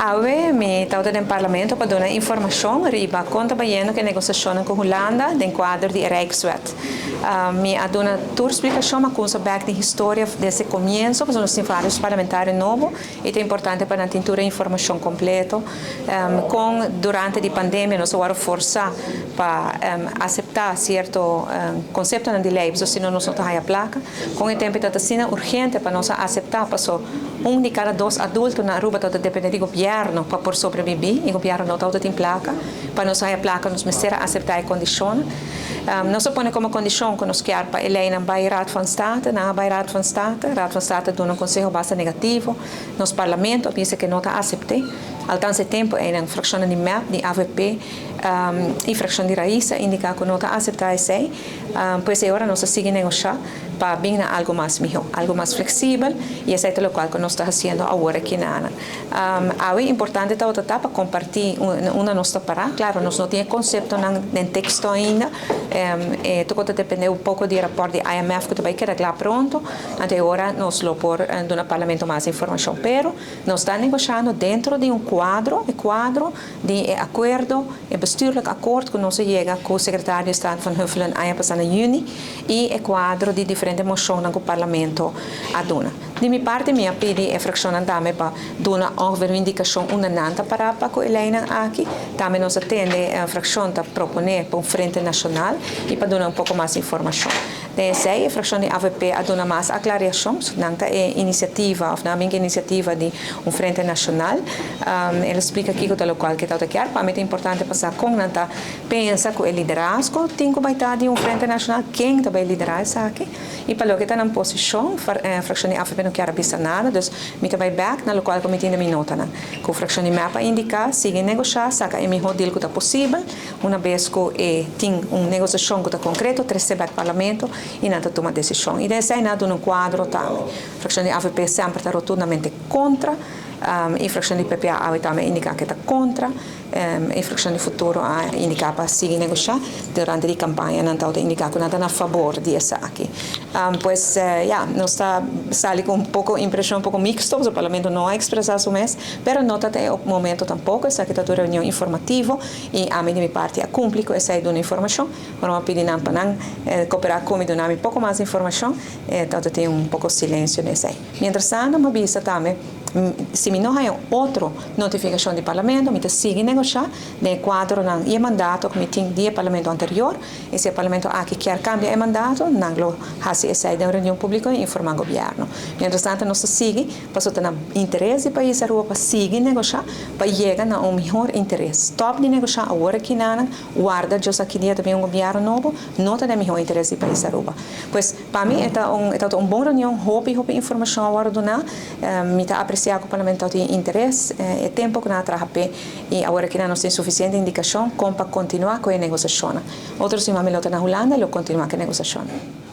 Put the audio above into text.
Awe mi tabata den Parlamento pa duna informashon riba kon ta bayendo ku e negosiashonnan ku Hulanda den kuadro di e Rijkswet. Mi a duna tur splikashon, mi a kumsa bèk den historia desde komienso pasobra nos tin vários parlamentario nobo i ta importante pa nan tin tur e informashon kompleto kon durante di pandemia nos a wòrdu forsá pa aseptá sierto konseptonan di lei pasobra si no nos no ta haya plaka. Kon e tempu ta asina urgente pa nos a aseptá paso un di kada dos adulto na Aruba tabata dependé di gobièrnu pa por sobrebibí i gobièrnu no tabata tin plaka. Pa nos haya plaka nos mester a aseptá e kondishonnan. Nos a pone komo kondishon ku nos kier pa e leinan bai Raad van State. Nan a bai Raad van State. Raad van State a duna un konseho basta negativo. Nos parlamento a bisa ke no ta asept'é. Altansa e tempu einan frakshonnan di mep, di avp i frakshon di Raiz a indiká ku no ta aseptá esei. Pues e ora nos a sigui negoshá pa bin na algu mas mihó, algu mas fleksibel i esei ta lokual ku nos ta hasiendo awor aki na nan. Awe importante tabata ta pa kompartí unda nos ta pará. Klaro, nos no tin e konseptonan den teksto ainda. E toko ta dependé un poko di e rapòrt di IMF ku ta bai keda kla pronto. Anto e ora nos lo por duna Parlamento mas informashon. Pero nos ta negoshando dentro di un kuadro, e kuadro di e akuerdo, e bestuurlijk akkoord ku nos a yega ku Sekretario di Estado Van Huffelen aña pasá na yüni i e kuadro di diferente moshonnan ku Parlamento a duna. Di mi parti mi a pidi e frakshonnan tambe pa duna ongeveer un indikashon unda nan ta pará pa ku e leinan aki. Tambe nos a tende e frakshon ta proponé pa un frente nashonal i pa duna un poko mas informashon. Den esei e frakshon di avp a duna mas aklariashon, nan ta e inisiativa òf nan a bin ku e inisiativa di un frente nashonal. El a splika kiko ta lokual ke tabata kier. Pa mi ta importante pa sa kon nan ta pensa ku e liderazgo tin ku bai ta di un frente nashonal, ken ta bai liderá esaki i pa loke ta nan posishon. Frakshon di avp no kier a bisa nada, dus mi ta bai bèk na lokual ku mi tin den mi notanan. Ku frakshon di mep a indiká, sigui negoshá, saka e mihó deal ku ta posibel. Una bes ku e tin un negosiashon ku ta konkreto, trese bek Parlamento i nan ta tuma desishon. I den esei nan a duna un kuadro tambe. Frakshon di avp semper ta rotundamente kontra i frakshon di PPA awe tambe a indiká ku e ta kontra. E frakshon di Futuro a indiká pa sigui negoshá. Durante di kampaña nan tabata indiká ku nan ta na fabor di esaki. Pues ya, nos ta sali ku un poko impreshon un poko miksto, pasobra Parlamento no a ekspresá su mes, pero no ta ta e momento tampoko. Esaki ta un reunion informativo. I ami di mi parti a kumpli ku esei duna informashon. Ora mi a pidi nan pa nan koperá ku mi duna mi poko mas informashon, tabata tin un poko silensio den esei. Mientras tanto mi a bisa tambe, si mi no haña un otro notifikashon di Parlamento, mi ta sigui negoshá den e kuadronan i e mandato ku mi tin di e Parlamento anterior. I si e Parlamento aki kier kambia e mandato, nan lo hasi esei den un reunion públiko i informá gobièrnu. Mientras tanto nos ta sigui. Pasobra ta na interes di pais Aruba pa sigui negoshá pa yega na un mihor interes. Stòp di negoshá awor aki nanan, warda djos aki dia ta bin un gobièrnu nobo, no ta den mihor interes di pais Aruba. Pues, pa mi e ta un e tabata un bon reunion, hopi hopi informashon a wòrdu duná. Mi ta apresiá ku Parlamento tabatin interes e tempu ku nan a traha p'e i awor aki nan nos tin sufisiente indikashon kon pa kontinuá ku e negosiashonnan. Otro siman mi lo ta na Hulanda i lo kontinuá ku e negosiashonnan.